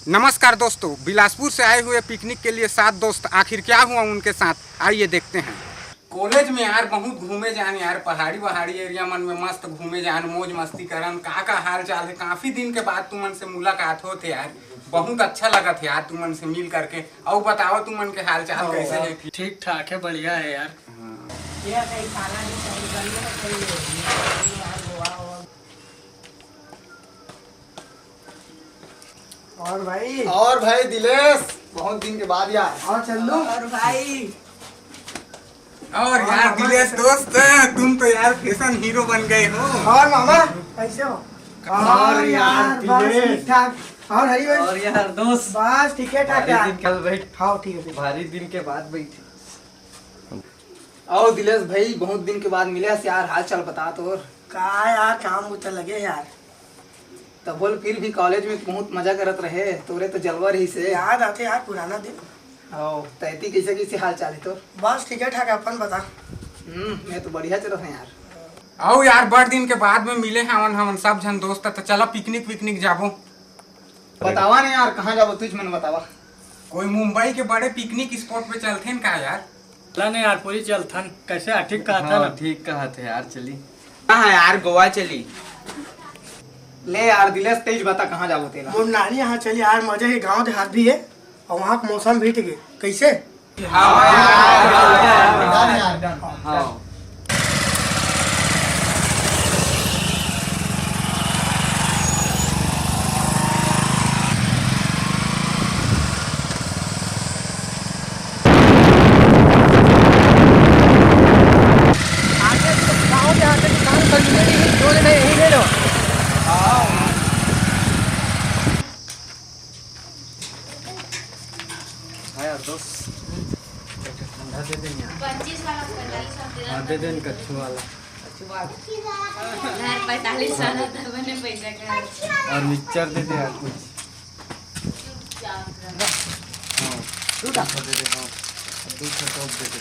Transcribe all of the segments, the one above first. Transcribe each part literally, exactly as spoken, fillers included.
नमस्कार दोस्तों, बिलासपुर से आए हुए पिकनिक के लिए सात दोस्त, आखिर क्या हुआ उनके साथ, आइए देखते हैं। कॉलेज में यार बहुत घूमे जान यार, पहाड़ी वहाड़ी एरिया मन में मस्त घूमे जान, मौज मस्ती करन। का का हाल चाल है? काफी दिन के बाद तुमन से मुलाकात होत है यार, बहुत अच्छा लगत है यार तुमन से मिल करके। अउ बताओ तुमन के हाल चाल कैसे है? ठीक ठाक है, बढ़िया है यार। और भाई? और भाई दिलेश, बहुत दिन के बाद यार। और चंदू? और भाई? और यार दिलेश दोस्त, तुम तो यार फैशन हीरो बन गए हो। और मामा, कैसे हो? और यार बस दिलेश। ठीक ठाक। और हरी भाई? और यार दोस्त, बस ठीक है ठाक भारी यार। दिन के बाद बैठ हाँ ठीक है। भारी दिन के बाद बैठे। और दिलेश भाई, बहुत दिन के बाद मिले हस यार, हाल चाल बता तोर। का यार, काम बुता लगे यार। तब बोल, फिर भी कॉलेज में बहुत मजा करत रहे, तोरे तो जलवा रही से। याद आते यार पुराना दिन। ओ, तैती कैसे कैसे हाल चाल है तोर? बस ठीक है ठाक, अपन बता। हम्म, मैं तो बढ़िया चलत है यार। आओ यार, बड़ दिन के बाद में मिले हवन हमन सब झन दोस्त, तो चला पिकनिक विकनिक जाबो। बतावा ना यार, कहाँ जाबो, तुझ मन बतावा। कोई मुंबई के बड़े पिकनिक स्पॉट पे चलथे न का यार? चला ने यार, पूरी चलथन। कैसे है? ठीक कहा था हाँ, ना? ठीक कहा थे यार, चली। हाँ यार, गोवा चली। ले यार दिलेश, तेज बता कहाँ जाबो तेला। मोर नानी यहाँ चली यार, मजे है, गाँव देहात भी है और वहाँ का मौसम भी ठीक है। कैसे? हाँ। हाँ यार दोस्त, ठंडा दे देन यार। पच्चीस वाला, पैंतालीस वाला दे हाँ, दे देन कच्चू वाला। यार, पैंतालीस वाला था, मैंने पैसा का। और मिक्सचर दे दे यार कुछ। हाँ, दे दे, हाँ। दो ठो टॉप दे दे। दो ठो टॉप दे दे।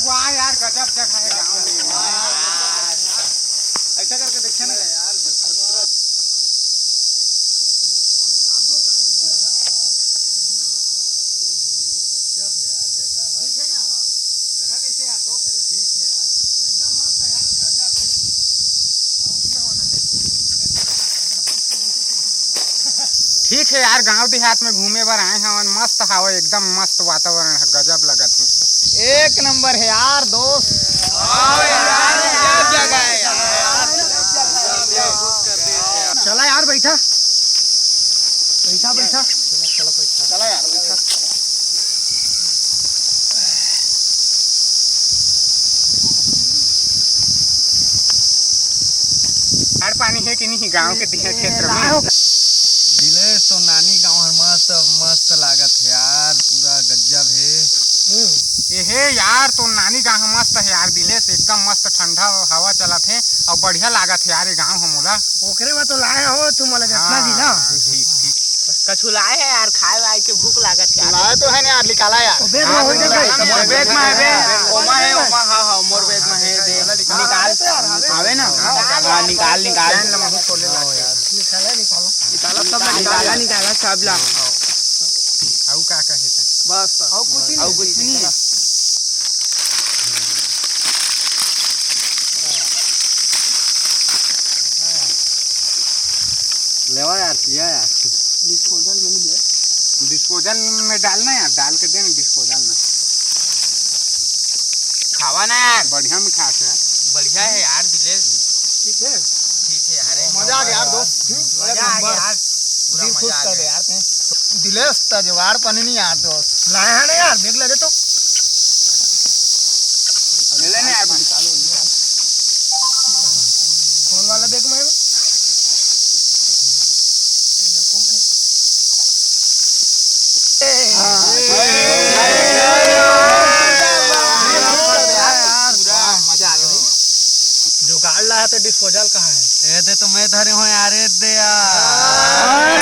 वाह यार, गजब जगह है गाँव में। ऐसा करके देखिए ना यार। ठीक है यार, गांव देहात में घूमे बर आए हवन, मस्त हवा, एकदम मस्त वातावरण है, गजब लगत है। एक नंबर है यार दोस्त। आओ यार, गजब जगह है यार। चला यार, बैठा बैठा बैठा। चला यार, बैठा। बाढ़ पानी है कि नहीं गांव के दिहे क्षेत्र में? दिलेश, तो नानी गांव हर मस्त, मस्त लागत है यार, पूरा गजब है। ए हे यार, तो नानी गांव मस्त है यार दिलेश, एकदम मस्त ठंडा हवा चलत है और बढ़िया लागत है यार ये गांव हम मोला। ओकरे बर तो लाए हो तुम मोला जतना हाँ, दिला। ठीक, ठीक। कछु लाए है यार, खाए वाए के भूख लागत है यार। लाए तो है ना यार, निकाला यार। ओ, बैग में हो जाए। हाँ, बैग में है, बैग। ओमा है, ओमा, हाँ, हाँ, मोर बैग में है, दे। निकाल। आवे ना? हाँ, निकाल, निकाल। निकाला, निकाला। निकाला, सब ला निकाला। निकाला, निकाला, सब ला। आऊ का कहे था? बस, बस। आऊ कुछ नहीं। आऊ कुछ नहीं। लेवा यार, पिया यार। डिस्पोजल में नहीं है। डिस्पोजल में डालना यार, डाल के देना डिस्पोजल में। खावा ना यार। बढ़िया मिठास है यार। बढ़िया है यार दिलेश। ठीक है। ठीक है यार। मजा आ गया यार दोस्त। मजा आ गया यार। पूरा दिल मजा खुश आ कर दे गया। यार तैं। दिलेश, त जुगाड़ पनी नहीं यार दोस्त। लाए हैं ना यार, देख ले तो। ले ले ना देख मैं। मजा आ गया भाई। जुगाड़ ला है तो डिस्पोजल कहाँ है? ए दे तो मैं धरे हो यार, ए दे यार।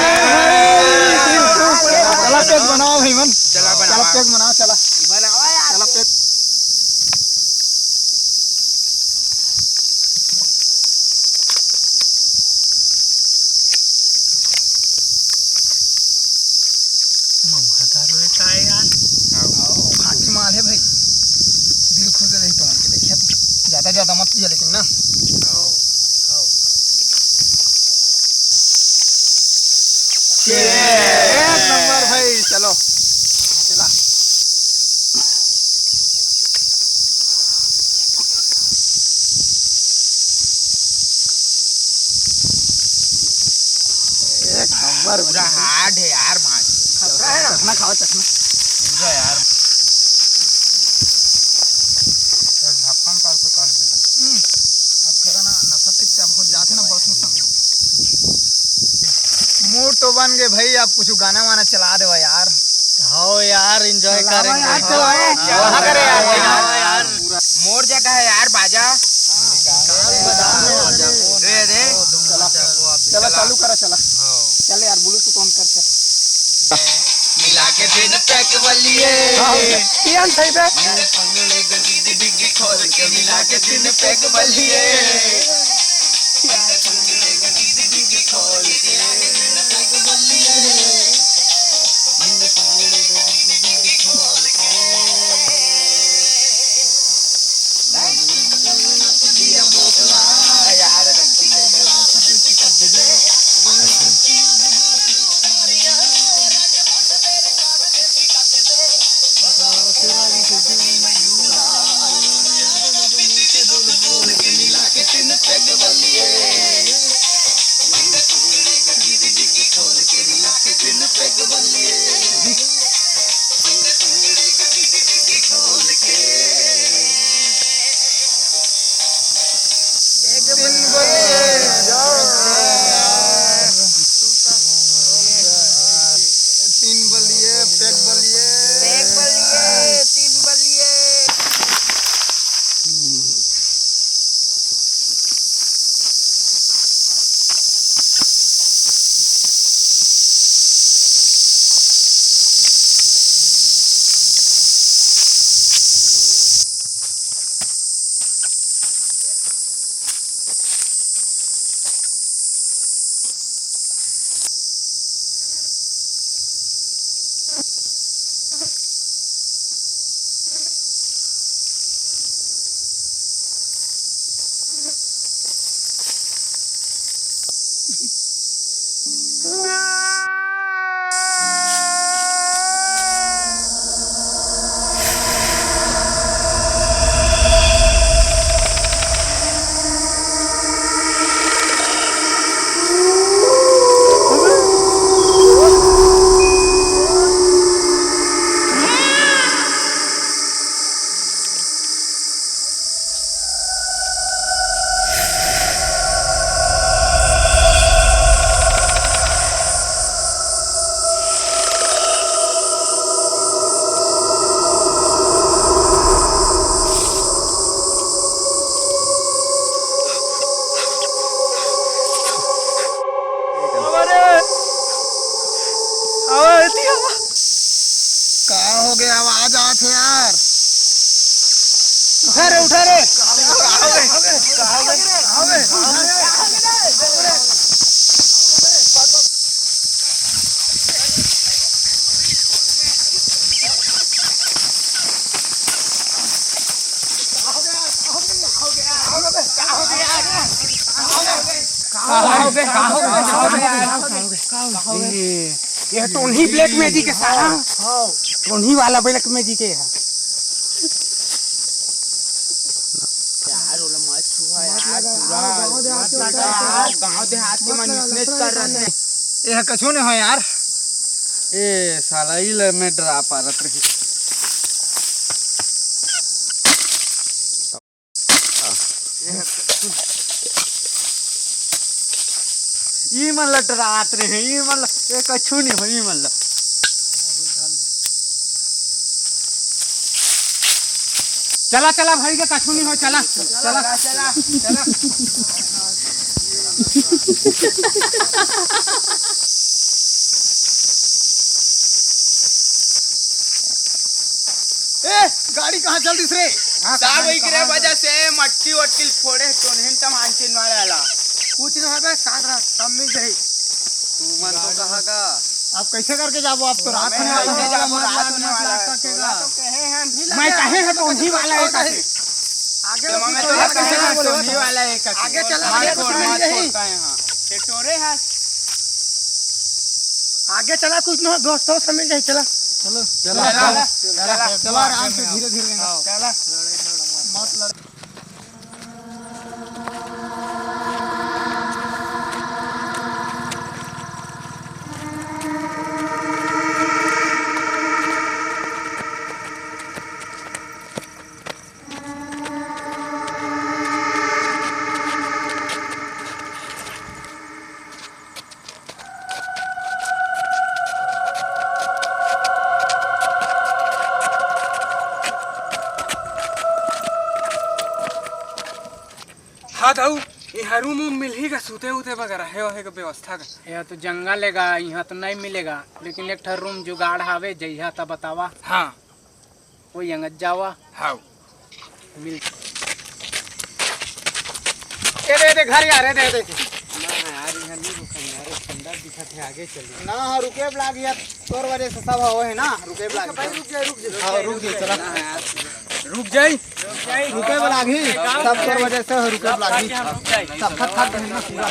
चला पैक बनाओ भाई मन। चला बनाओ। चला पैक बनाओ, चला। बनाओ यार। चला पैक। महुआ दारू है का है यार? आओ, खाटी माल है भाई। दिल खुश रही तो उनके देखिए तो। ज्यादा ज्यादा मत पिया लेकिन ना। आओ, आओ। एक नंबर भाई, चलो। चला। एक नंबर पूरा भाई। हार्ड है यार, मार। खतरा है ना? चखना खाओ, चखना। पूरा यार। ढक्कन करके कर दे। हम्म। अब करा ना, नशा तो क्या बहुत जाते ना, बस में समझ। मूड तो बन गए भाई, अब कुछ गाना वाना चला दे यार। हाँ यार, एंजॉय चलाओ करेंगे। यार, चलाओ। हाँ, करे यार। हाँ यार। मोर जगह है यार बाजा। रे, रे। चला, चला, चालू करा, चला। हाँ। चल यार, ब्लूटूथ ऑन कर, चल। मिला के दिन पैक बलिए। हाँ, ये हम सही पे। खोल के मिला के दिन पैक बलिए। तीन बलिए, पैक बलिए। पैक बलिए, तीन बलिए। का हो गया? आवाज आत हे यार। उठा रे, उठा रे। का हो गए? का हो गए? का हो गए? ए, ये टोनी ब्लैक मैजिक है साला। टोनी वाला ब्लैक मैजिक है। यार, ओला मत छुआ यार, पूरा गाँव देहात के मन इसने कर रहे हैं। ये कछु नहीं हो यार। ए साला, ई ले मैं डरा पारत रही। ई मन ल डरात रहे, ई मन ल, ए, कछु नहीं हो, ई मन ल। चला, चला भाई के कछु नहीं हो, चला, चला, चला, चला। ए, गाड़ी कहाँ चल दिस रे? हाँ, साहब, कहाँ, एकरे कहाँ वजह से मट्टी वट्टी फोड़े, तोनहिन तमान चिन वाला ला। कुछ नहीं होबे, शांत रह, सब मिल जाई। तू मन तो कहा गा। अब कैसे करके जाबो? अब तो रात होने वाला है। कैसे जाबो? रात होने वाला है। तोला तो कहे हैं, नहीं मैं लगा। कहे हैं तो उन्हीं वाला है काके। आगे तो मैं कुछ तो और लगता है कैसे ना, बोले तो उन्हीं वाला है काके। आगे चला, मार आगे फोड़, कुछ नहीं मार जाई। फोड़ का यहाँ। ये टोरे है। आगे चला, कुछ ना दोस्त हो, सब मिल जाई, चला। चलो, चलो, चलो, चलो, चलो, चलो, आराम से, धीरे, धीरे। हाँ। चला। मत लड़। हाँ दाऊ, इहाँ रूम वूम मिलही का, सूते उते बर, रहे वहे का व्यवस्था का? यह तो जंगल हे गा, इहाँ तो नहीं मिलेगा, लेकिन एक ठो रूम जुगाड़ हावे, जइहा त बतावा। हाँ। वो यंगत जावा। हाँ। मिल। ए दे, ए दे, घर यार, ए दे, ए दे। ना यार, यहाँ नहीं रुकन यार, ठंडा दिखत है, आगे चलिए। ना, हाँ, रुके ब्लाग यार, तोर वजह से सब हो है ना, रुके ब्लाग। भाई रुक जाए, रुक जाए। हाँ, रुक जाए, चला। रुक जाए। रुके ब्लाग ही, सब तोर वजह से हो, रुके ब्लाग ही। सब थक, थक गए ना पूरा।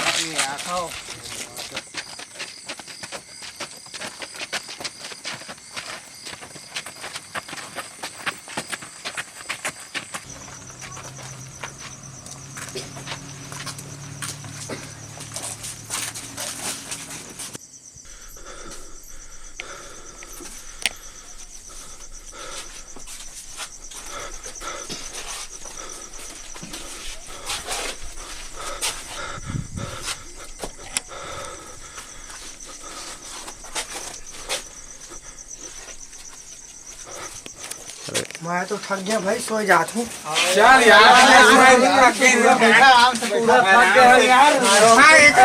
मैं तो थक गया भाई, सोए जात हूँ। चल यार, मैं नहीं थके हूँ। बैठा आराम से, बैठा। पूरा थक गया यार। हाँ, एक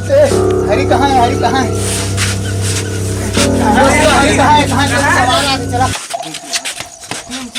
ए, हरी कहाँ है? हरी कहाँ है? दोस्त, हरी कहाँ है? कहाँ है? सवार आगे चला।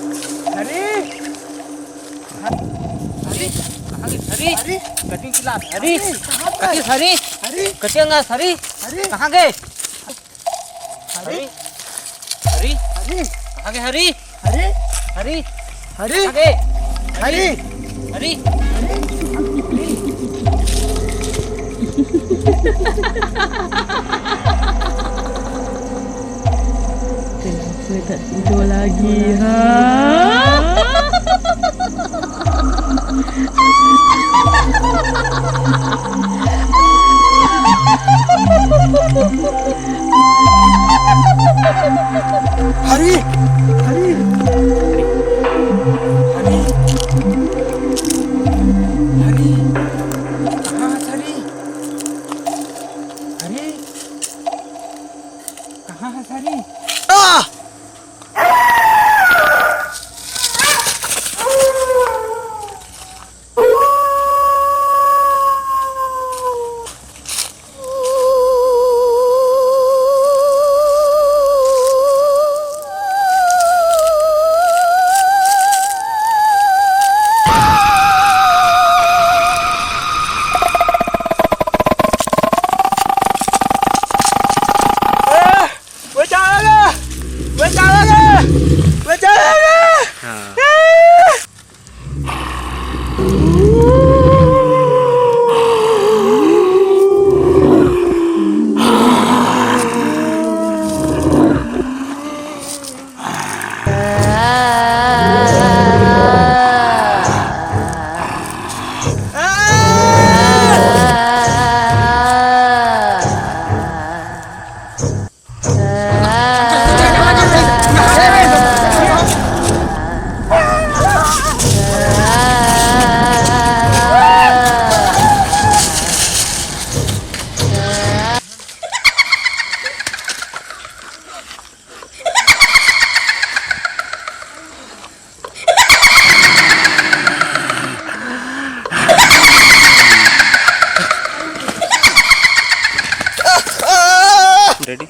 हरी। हरी। कहाँ गे हरी? हरी। कटिंग क्लास हरी। हरी, कहाँ गे? कटिंग हरी। हरी। कटिंग क्लास हरी। हरी। कहाँ गे? हरी। हरी। हरी। हरी। कहाँ गे हरी? हरी। हरी। हरी। कहाँ गे? हरी। हरी। जो लागी हा। हरी, हरी, हरी, हरी, कहाँ हस हरी? हरी, कहाँ हस हरी? आ! बचाओ रे! बचाओ रे! बचाओ रे! हाँ। Ready?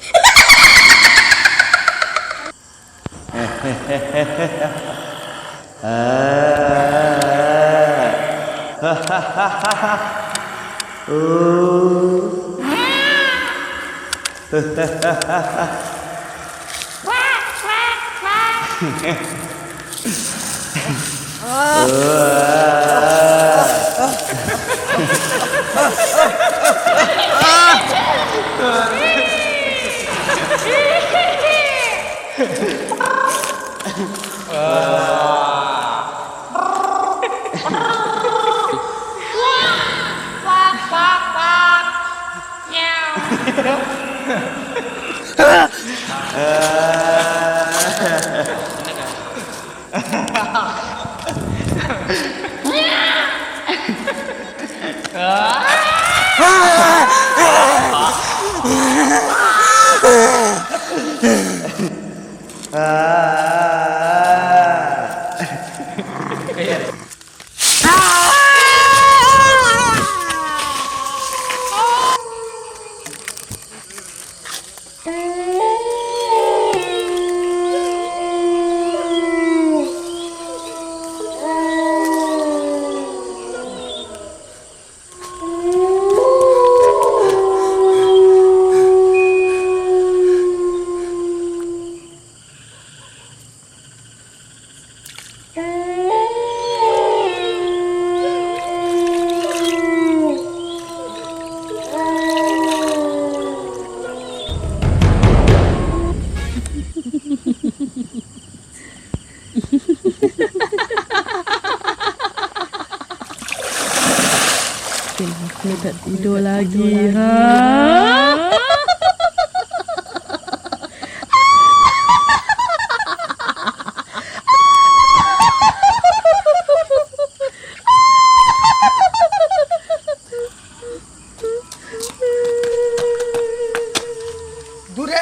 धरती डोला गी हाँ। दूरे।